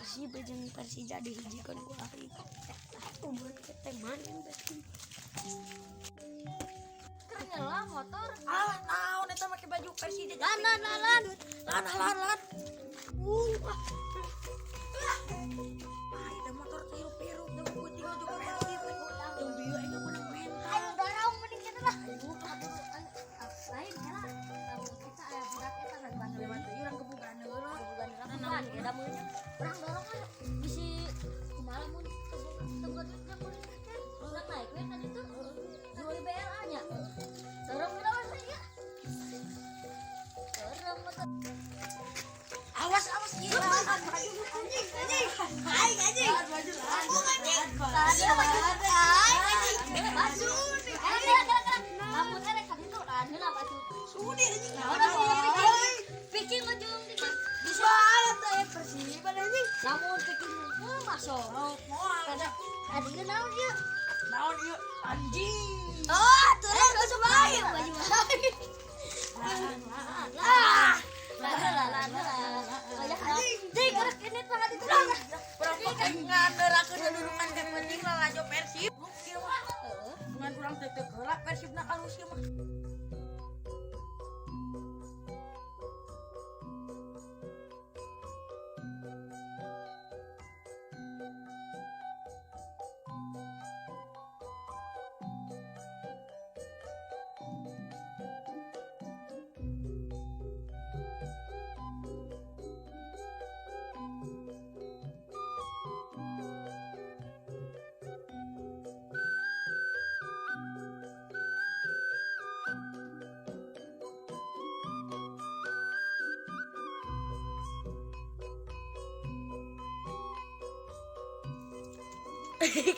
Persib jeung Persija dihijikeun ku aing. Umur teh mana berarti? Keur lah motor. Ah, naon eta make baju Persija? Lan lan lan lan. Lan lan lan. Ah. Ah, itu motor teh hirup-hirup teh peuting baju Persib. Jeung bieu aing menang mental. Ayo dorong mending kita lah. Lain heula. Lamun kita aya budak eta lewat Lewat deui urang gebugan heula. Bukan lakukan beda meunya. Urang dorong lah. Bisi kumaha mun teu boga duit nya mun urang naik we ka ditu. Jual BLA nya. Dorong heula we ya. Dorong motor. Awas awas ieu. Anjing, anjing. Aing anjing. Baju lan. Anjing. Tadi baju Aing anjing. Baju. Kela kela kela. Lamun erek ka ditu lan heula baju. Sudi anjing. Udah sih picing ujung di Bisa atuh aya Persib anjing. Lamun picing hungkul masuk. Oh, moal ada. Tadi naon ieu? Naon ieu? Anjing. Oh, turun ke bae baju. Lan lan. Ah. Lah lah lah lah. Banyak anjing gerak ini tangan itu. Urang pakai nganderakeun dudungan teh penting lalajo Persib. Ieu mah. Ngan urang teh teu heula Persibna alus ieu mah.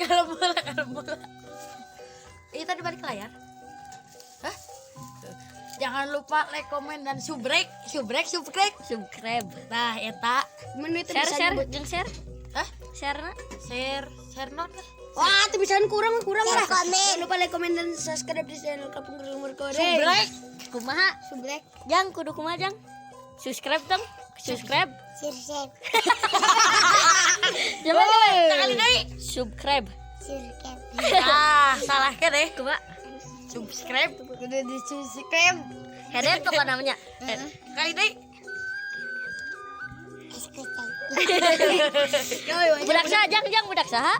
Kalau bola, kalau bola. Ini tadi balik layar. Hah? Jangan lupa like, komen, dan subrek, subrek, subrek. Subscribe. Nah, eta. Mun itu Share bisa share nyebut. jeung share. Hah? Share na. Share, share non lah. Wah, itu bisa kurang kurang lah. Jangan lupa like, komen, dan subscribe di channel Kampung Lemur Goreng. Subrek. Kumaha? Subrek. Jang kudu kumaha jang? Subscribe dong. Subscribe. Subscribe. Coba coba. Sekali deui. Subscribe. Subscribe. Ah, salah ke deh. Kumaha? Subscribe. Udah di subscribe. Heret pokok namanya. Kali deui. Subscribe. Budak saha jang jang budak saha?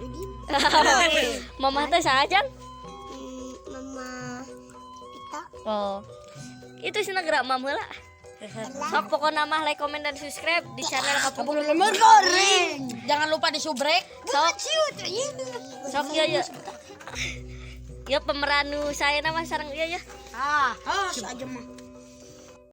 Udin. Mama teh saha jang? Mama Pita. Oh. Itu sih gerak mam heula. Sok pokokna mah like, komen, dan subscribe di channel Kampung Lemur Goreng. Jangan lupa di subrek. Sok. Sok ya ya. Ya pemeran nu saya nama sareng ieu ya. Ah, Awas aja mah.